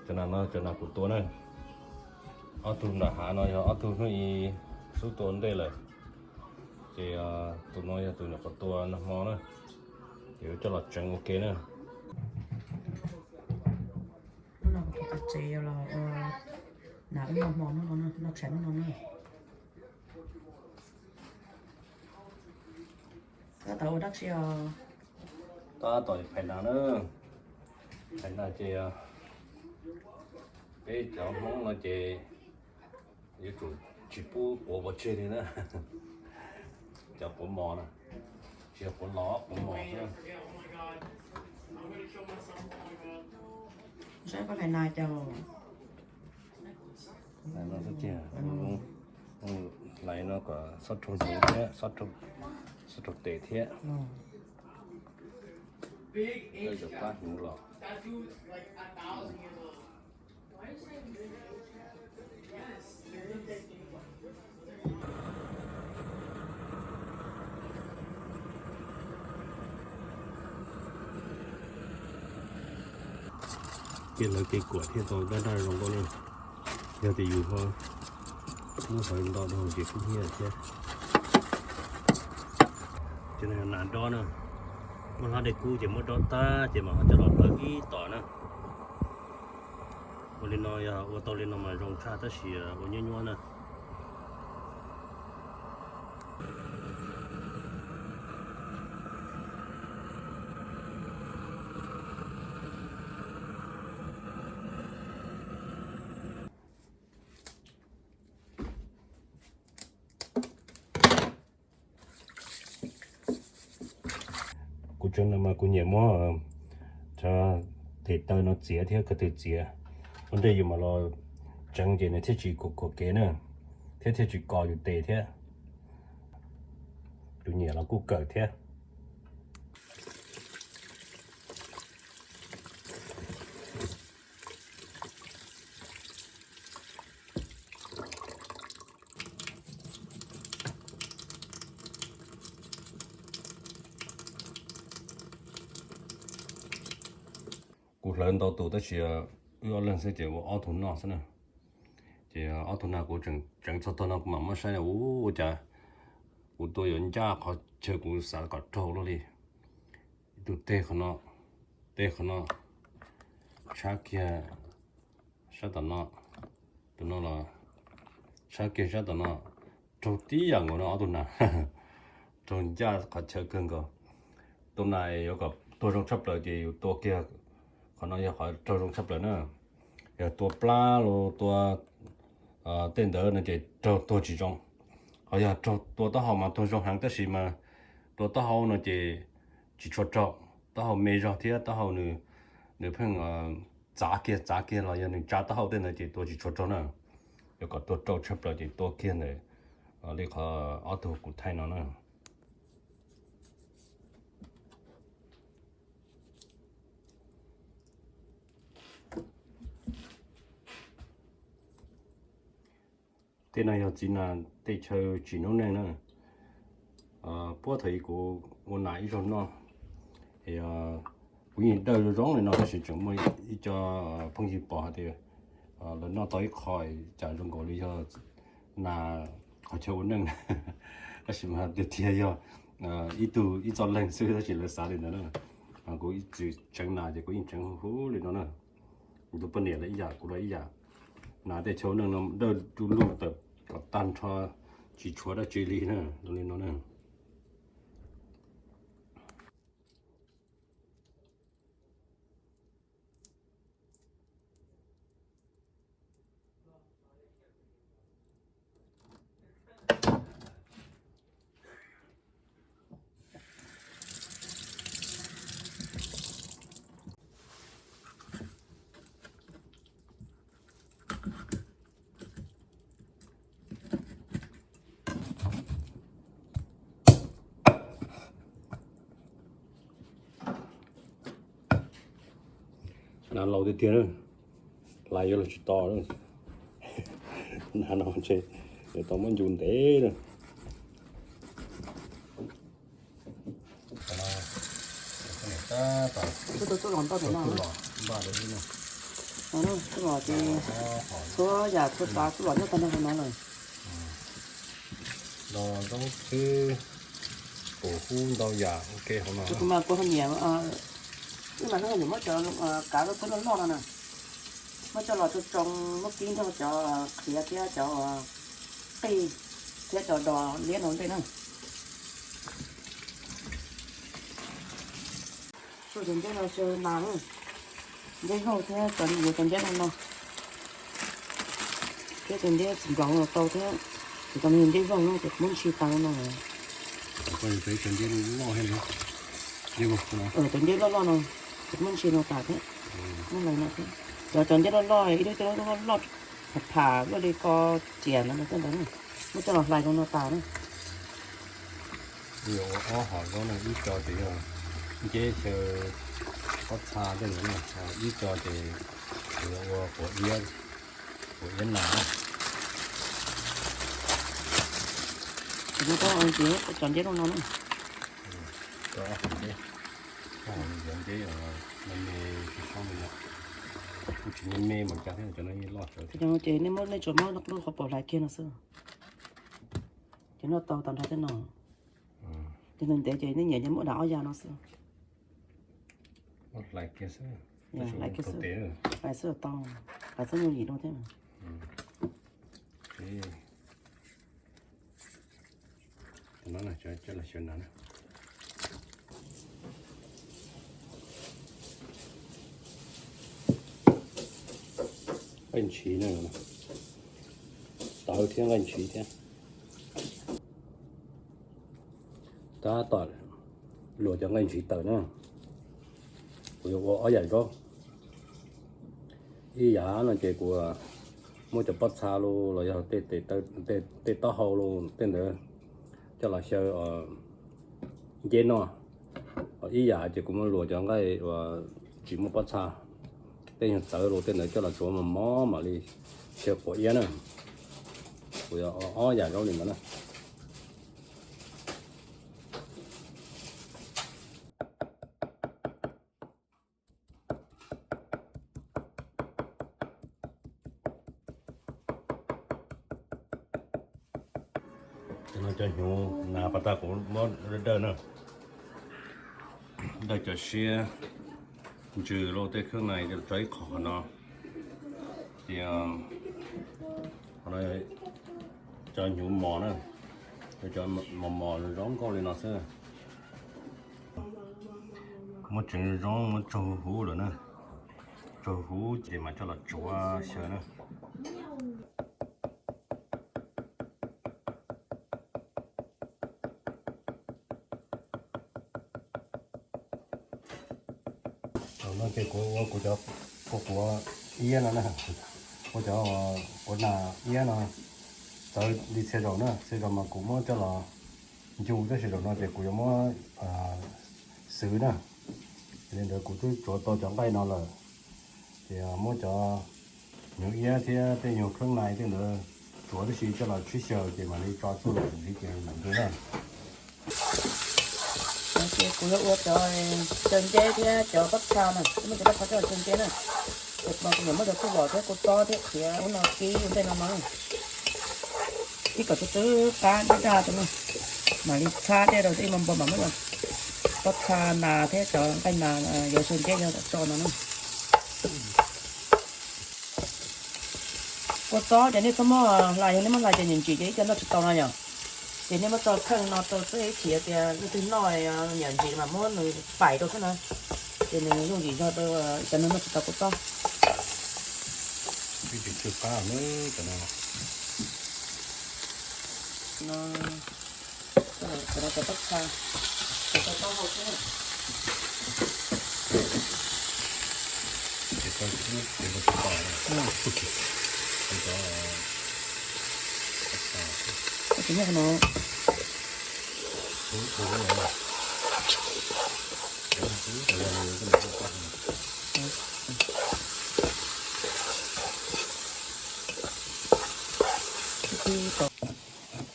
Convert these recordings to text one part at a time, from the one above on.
Cov nas no cov nas kuv tua na. Ob tug nram hav no yog ob tug hnub i xub tua ntej lawm. Ces tus no yog tus nyuam qhuav tua nag hmo na. Ces yuav coj los tseev ua ke na. Hnub no kuv tus txiv yuav los ua nas wb noj hmo hnub no, noj tshais hnub no na. Tab tom ua dab tsi os? Tab tom phais nas na. Phais nas ces peb cov Hmoob no ces yuav tsum tsis pub quav pov tseg li na. Cov quav mos na, tsis yog quav los quav mos xwb. Saib koj phais nas cas. Hlais no kom xob raug hnyuv thiab, xob raug tes thiab. Cov qab hnyuv los. Ces lawv kev kuam thiaj tau daj daj zoo nkauj na. Yog tias yus ho muab hauv nto dhau ces kub hnyiab thiab. Ces no yog nas dob na, muab hlob dej kub ces muab dob tag ces mam ho coj los plawv ib tom na. Ua li no yog ua tau li no mas zoo tshaj tab sis ua nyuaj nyuaj na. Kuv tseev no mas kuv nyiam muab cov tes taw no txiav thiab ko tw txiav. Ua ntej yus mam los tseev ces nws thiaj tsis kuam kuam kev na, thiab thiaj tsis kos yus tes thiab. Tus nyiam los kuj kawm thiab. Kuv hlawv ntau tus tab sis wb ob leeg xwb ces ua ob tug noj xwb na. Ces ob tug nag kuv tseem tseev txog tog no kuv mam muab saib ua cas kuv tua yuav ncaj qhov chaw kuv xav kom raug luaj li. Ib tug teg qhov no, teg qhov no, tshab kiag sab tom no, tus no los tshab kiag sab tom no, raug tib yam nkaus no ob tug nas, raug ncaj qhov chaw kawg nkaus. Tus nas yuav kom tuag zoo tshaj plaws ces yus tua kiag, qhov no yog qhov raug zoo tshaj plaws na. Yog tua plab los tua tej ntawd no ces raug tuag tsis zoo. Ho yog raug tua taub hau mas tuag zoo heev tab sis mas tua taub hau no ces tsis tshua raug, taub hau me zog thiab taub hau nws, nws pheej txav kiag txav kiag los yog nws tsa taub hau tej ntawd ces tua tsis tshua raug na. Yuav kom tuag rau tshaj plaws ces tua kiag ntawm li qhov ob tug kuv thaij no na. Tej no yog txiv nas tej chaw tsim noob neej na. Puag thaum ub kuv ua nas ib zaug noj, kuv yeej dawj zoo zoo li no tab sis tseem muaj ib co phooj ywg pom hais tias lawv noj tau ib qho cas zoo nkaus li yog nas qhov chaw ua neej. Tab sis mas tiag tiag yog ib tug ib txoj leeg xwb tab sis lawv xav li ntawd na. Kuv ib txwm tseev nas ces kuv yeej tseev huv huv li no na. Tus poj niam los ib yam, kuv los ib yam. Nas tej chaw ua neej no dawj du lug tawm kom tag nrho, tsis tshuav dab tsi li na, zoo li no na. Nas laus tiag tiag na, hlais yuav los tsis to. Nas no ntshe yuav tau muab ncu ntev na. Tus tus tsuj los npaj pem no. Tub los ces txhua yam txhua tsav tub los nyob tag nrho hauv no lawm. Los zoo xwb, pum hub ntau yam ua ke hauv no. Kuv mas kuv ho nyiam, wb mas kuv ho nyiam muab cov kav loj loj no na, muab coj los tsoo tsoo, muab kib nrog cov qhiav thiab cov qij thiab cov dos liab no ntej na. Cov nceb no xyaw nas na, nceb hauj thiab cov yuav cov nceb no no, thiab cov nceb txiv nplaum no tau thiab, ces cov no yog nceb hauj no ces muab ntshis tas no. Cov nceb loj loj no ces muab ntshis no tas thiab, muab lais no thiab. Cov, cov nceb loj loj ib lub tej lub loj pham pham luaj li ko riam no tej ntawd na, muab coj los hlais rau no tas na. Yuav ua ob hom zaub na, ib co ces yog nceb xyaw pob txha tej ntawd na, ib co ces yuav ua quav iab, quav iab nas na. Ces muab cov nceb loj no na, cov nceb me me tsis tshua me, kuj tsis me me mas cas thiab, cov no loj tsawv thiab. Ces nej muab, nej tsuas muab lub qhov paum hlais kiag no xwb. Ces noj tau tag nrho tej no. Ces ntev ntev ces nej nyiam ces muab dam ob yav no xwb. Hlais kiag xwb, hlais xwb tau, hlais xwb nyuaj yim dua thiab. Nqaij ntshiv na, tawv thiab nqaij ntshiv thiab. Tab tom luam cov nqaij ntshiv tawm na, kuv yuav ua ob yam zaub. Ib yam no ces kuv muab cov pob txha los yog tej taub hau los tej ntawd coj los xyaw nceb noj. Ib yam ces kuv muab luam cov nqaij uas tsis muaj pob txha, tej nyuag tawv los tej ntawd coj los tsuav mos mos mam li xyaw quav iab na. Kuv yuav ob yam zaub li ntawd na. Cov no cov hnyuv nas pas tag kuv muab dawj dawj na, dawj cov siab ntsws los tej kheeb na tso ib qho qhov no. Ces qhov no cov hnyuv mos na, cov mos mos zoo nkauj li no xwb. Muab tsev zoo muab tsaug huv lawm na, tsaug huv ces mas coj los tsuav xyaw na. Thaum no ces kuv ua kuv cov quav iab no na, ua cov quav nas iab no txawv li txhia zaus na, txhia zaus mas kuv muab coj los ncu, tab sis zaum no ces kuv yuav muab xwv na. Yog li ntawd kuv twb tsuav tau cov nqaij no lawm, ces muab cov hnyuv iab thiab tej nyuag kheeb nai tej ntawd tsuav tib si coj los sib xyaw ces mam li tso txuj lom ntxiv ces mam ncu na. Ces kuv yuav ua cov xyaw nceb thiab cov pob txha na, muab cov pob txha coj los xyaw nceb na. Ces kuv mas kuv nyiam muab cov txuj lom thiab kua txob thiab qhiav ub no kib ua ntej no no. Ib kom twb qab daj daj rau na, mam li txhab dej rau ib mo npau mam muab pob txha nas thiab cov nqaij nas yuav xyaw nceb yog tso no na. Kua txob ces nej txhob muab hlais, yog nej muab hlais ces nyiam ntsim ces ib co noj tsis tau no yom. Ces nej muab tso kheej no rau xwb, ib chim tias leej twg noj nyiam ntsim mas muab nws paim rau xwb na, ces nws yooj yim zog rau cov neeg noj tsis tau kua txob. Cov no cov pob txha, cov taub hau xwb na. Cov no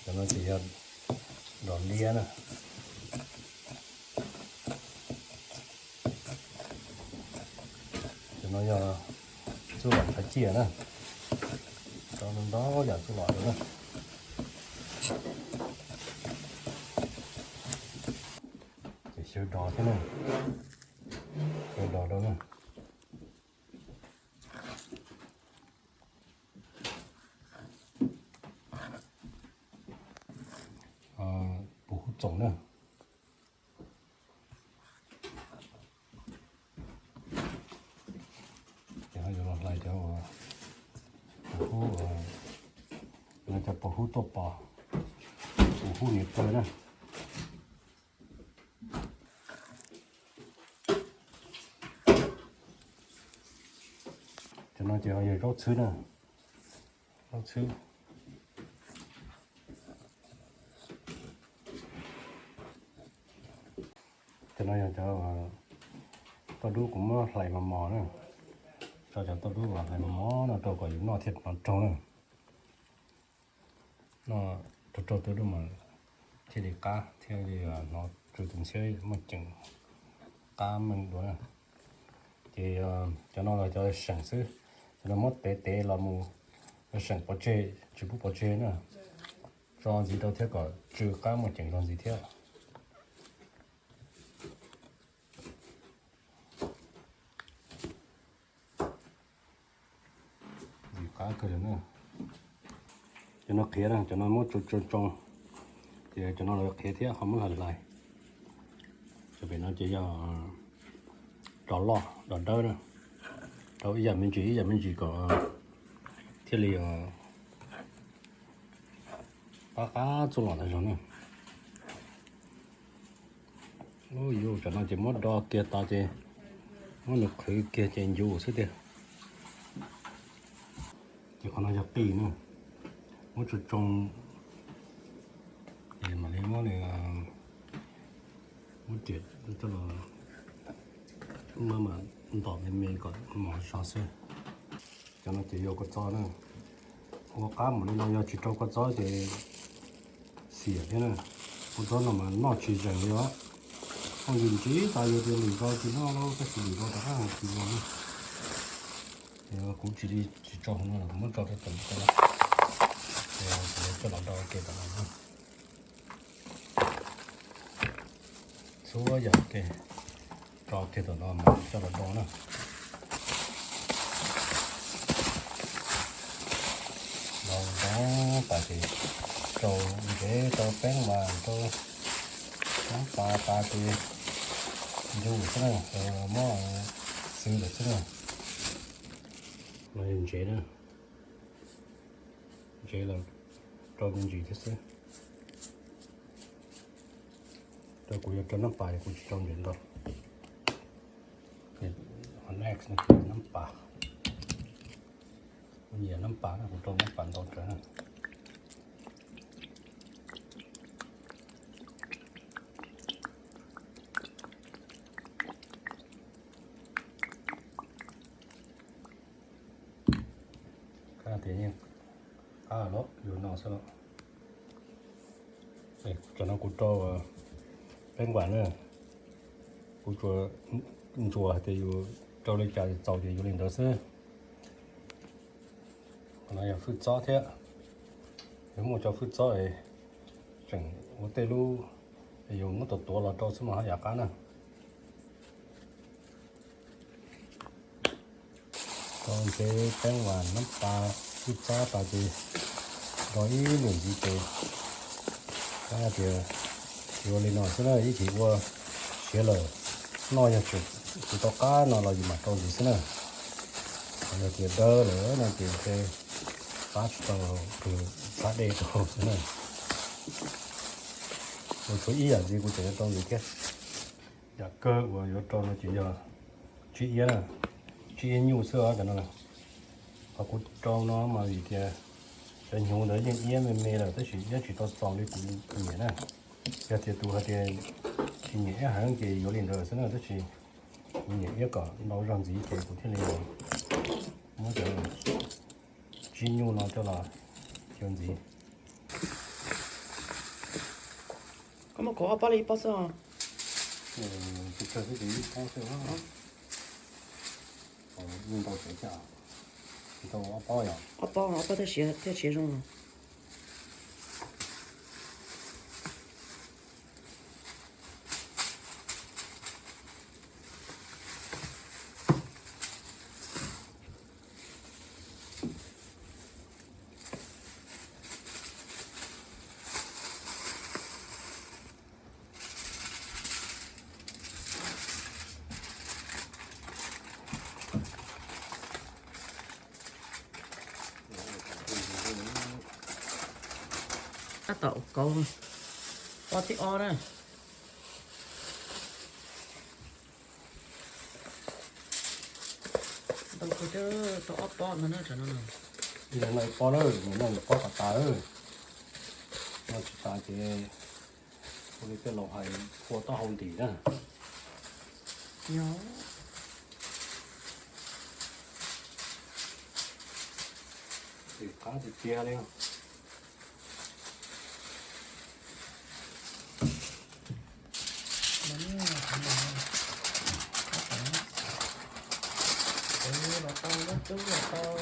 Cov no ces yog dos liab na. Cov no yog Txuj lom tshav ciaj na, rau ntau yam txuj lom rau na. Ces xyaw dos thiab na, xyaw dos rau na. Pus hub txoom na. Ces yuav los hlais cov pus hub, no cov pus hub tuaj pos, pus hub niam taw na. Cov no ces yog zaub txhwb na, zaub txhwb. Cov no yog cov tauj dub kuv muab hlais mos mos na, tso cov tauj dub los hlais mos mos no rau kom yus noj thiaj hnov raug na. Noj raug raug tauj dub mas thiaj li qab thiaj li hnov tsw tus ntxhiab muaj ceem qab meej dua na. Ces cov no los cov seem xwb, cov no muab tev tev los mus seem pov tseg tsis pub pov tseg na. Tso ntxiv rau thiab kom tsw qab muaj ceem zog ntxiv thiab. Ntxim qab kawg li na. Cov no qhiav na, cov no muab tsoo tsoo tsoo, ces cov no los qhiav thiab ho muab hlais hlais. Cov pem no ces yog rau loj rau dawb na, rau ib yam me ntsis ib yam me ntsis kom thiaj li qab qab txuj lom tag zog na. Ub, yuav tsam no ces muab do kiag tas ces muab nws qhwv kiag ces ncuv xwb tiag. Ces qhov no yog qij na, muab tsoo tsoo, ces mam li muab nws, muab riam coj los, muab mas ntom me me kom mos zog xwb. Cov no ces yuav kua txob na, ua qab npaum li no yog tsis rau kua txob ces xiam thiab na. Kua txob no mas noj tsis zeem li os. Noj ntsis ntsis tas yus tias lwm zaus tsis noj lawm tab sis lwm zaus rov qab tsis noj na. Kuv tsis li tsis tso hauv no, kuv muab tso rau tom no, coj los do ua ke tom no na. Txhua yam ua ke, tso kiag tom no mas coj los do na. Do do tas ces rau ntsev rau peeb mas rau nab pas tas ces ncu xwb na, muab xwb lawm xwb na. No yog ntsev na, ntsev los rau me ntsis thiab xwb. Rau kuv yuav rau nab pas kuv tsis rau ntsev ntau. Next nab pas, kuv nyiam nab pas na, kuv rau nab pas ntau tsawv na. Qab tias yeej qab los yuav no xwb los. Tam no kuv rau peeb vam na, kuv tsuas ntsuas hais tias yus rau li cas txaus ces yuav li ntawd xwb. Qhov no yog fwj txob thiab, yog muaj cov fwj txob es tseem ua tej lub, yus muab tuav tuav los rau xwb mas haj yam qab na. Rau ntsev peeb vam nab pas fwj txob tas ces rau ib lwm ntxiv ces, qab tias yuav li no xwb na, ib chim ua siav lawm noj yog tsis tau qab no los yus mam rau ntxiv xwb na. Yog tias dawb lawm no ces ntshe pab tsis tau, txhab dej rau xwb na. Ua tshuav ib yam ntxiv kuv tseem yuav rau ntxiv thiab. Yam kawg uas yuav rau no ces yog tsib iab na, tsib iab nyuj xwb os cov no. Qhov kuv rau no mas vim tias cov hnyuv ntawd yeej iab me me lawm tab sis iab tsis tau txaus li kuv nyiam na. Yog tias tus hais tias tsis nyiam iab heev ces yuav li ntawd xwb na, tab sis kuv nyiam iab kom ntau zog ntxiv ces kuv thiaj li muab cov tsib nyuj no coj los cuab ntxiv. Koj muab kov ob pob li ib pob xwb os. Ntau tsev thiab. Tau ob pob yog? Ob pob, ob pob thiaj siav, thiaj siav zoo. Tab tom ua kauv, pob thib ob na. Ntau kawg thiab, tau ob pob ntag na tsam no. Ib leeg noj ib pob na, noj ntawm pob kom tas. Noj tsis tas ces ua li tej laus hais, ua taub hau ntim na. Yog. Qab tiag tiag li. Los tau, lub cub los tau.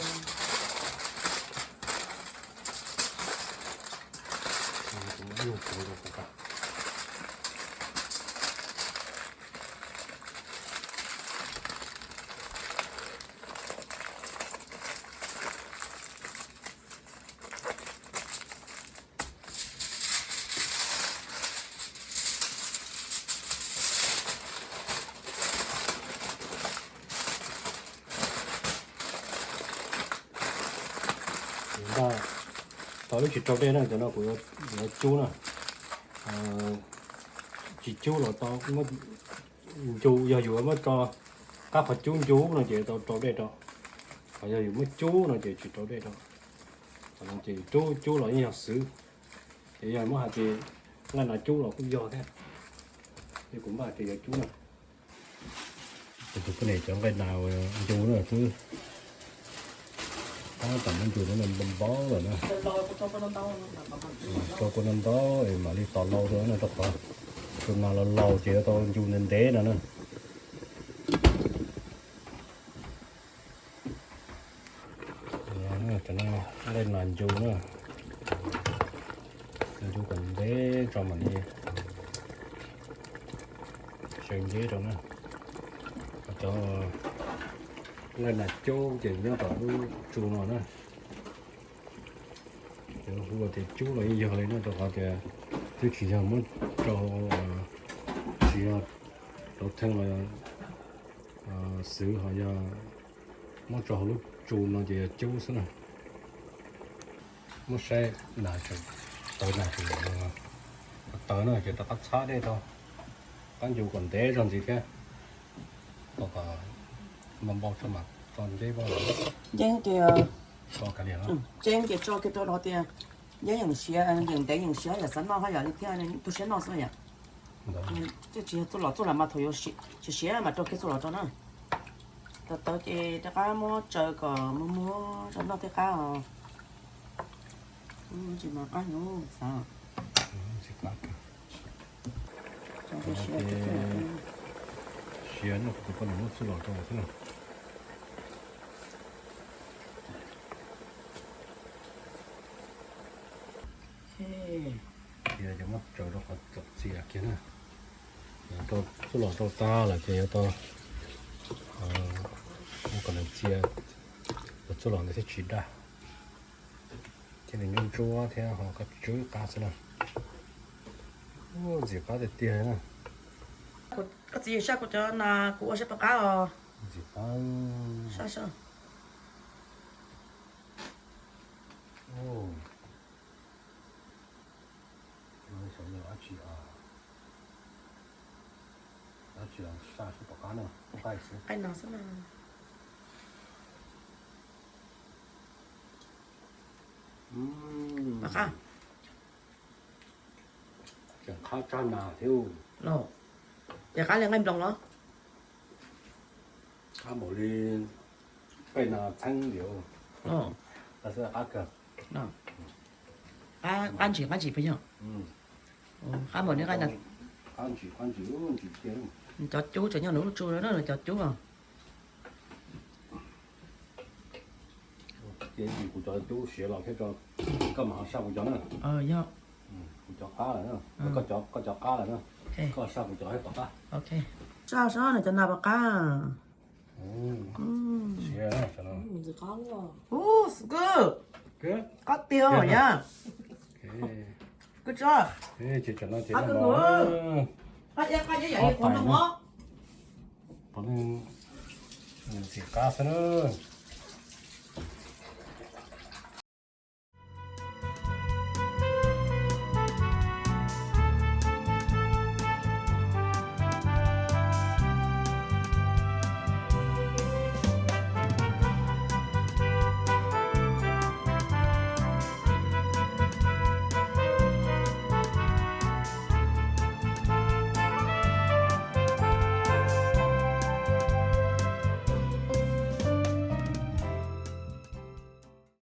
Tau wb tsis rau dej na, cov no kuv yuav cub na. Tsis cub los tau, ncu, yog yus muab tso qab qhov cub ncu no ces tau rau dej rau. Ho yog yus muab cub no ces tsis rau dej rau. Qhov no ces cub, cub los yeej yog xwv. Ces yog muab hais tias nqaij nas cub los kuj yog thiab. Ces kuv npaj tias yuav cub na. Kuv tus poj niam cov nqaij nas ncu na twb tab tom muab ncu no npau npau lawm na. Rau kua no ntau es mam li tos laus rau na, rau qhov tus nas los laus ces yuav tau ncu ntev ntev no na. Cov no nqaij nas ncu na, ncu kom ntev tso mam li sawv nceb rau na. Cov nqaij nas cub ces nyob tom lub tsu no na. Cov hu tias cub los yeej yog li no rau qhov tias twb tsis yog muab rau, tsis yog rau theej los xwv, ho yog muab tso hauv lub tsu no ces yog cub xwb na. Muab saib nas, tawv nas tseem tawv na ces rov qab txhab dej rau, rov qab ncu kom ntev zog ntxiv thiab. Kom npau npau tso mam tso nceb. Nceb ces, nceb ces tso kiag rau los tias nceb yeem siav, yeem ntev yeem siav yom, xav noj haj yam li thiaj tu siab noj xwb yom. Tsis yog txuj lom, txuj lom mas thaum yuav siav siav mas rau kiag txuj lom rau na. Tawv tawv ces rov qab muab tsaws kom muag muag tso noj thiaj qab os. Tsis mas qab heev xav. Siav no kuv tus poj niam muab txuj lom rau xwb na. Ces muab tsaws rau qhov txom txias kiag na. Rau txuj lom rau tag lawm ces yuav tau muab kom nws txias, kom txuj lom ntawd thiaj tsis daj. Thiaj li ntsuab ntsuab thiab ho koj tswb qab xwb na. Ntxim qab tiag tiag na. Koj txiv saj kuv cov nas kuv ua sab rov qab os. Ntxim qab. Saj saj. Xyov yog dab tsi, dab tsi los saj sab tom qab no, nqaij xwb. Nqaij no xwb na. Tom qab. Tseem qab tshaj nas thiab. Los, ces qab li nqaij nploos los? Qab npaum li nqaij nas txheeb li. Qab kawg. Qab ntsim qab ntsim puas yog? Qab npaum li nqaij nas. Qab ntsim qab ntsim ntsim tiag. Cov cub tseem nyob nws lub tsu na, cov cub os. Ces kuv cov cub siav los thiab tso, koj mam ho saj kuv cov na. Yog. Kuv cov qab lawm na. Koj cov, koj cov qab lawm na. Koj saj kuv cov thiab tom qab. Saj seb nws cov nas puas qab. Siav na. Ub, xwm kub. Qab tiag yog. Kub tso. Qab kub. Qab iab qab iab yam li qhuav noj mov. Pov nws ntxim qab xwb na.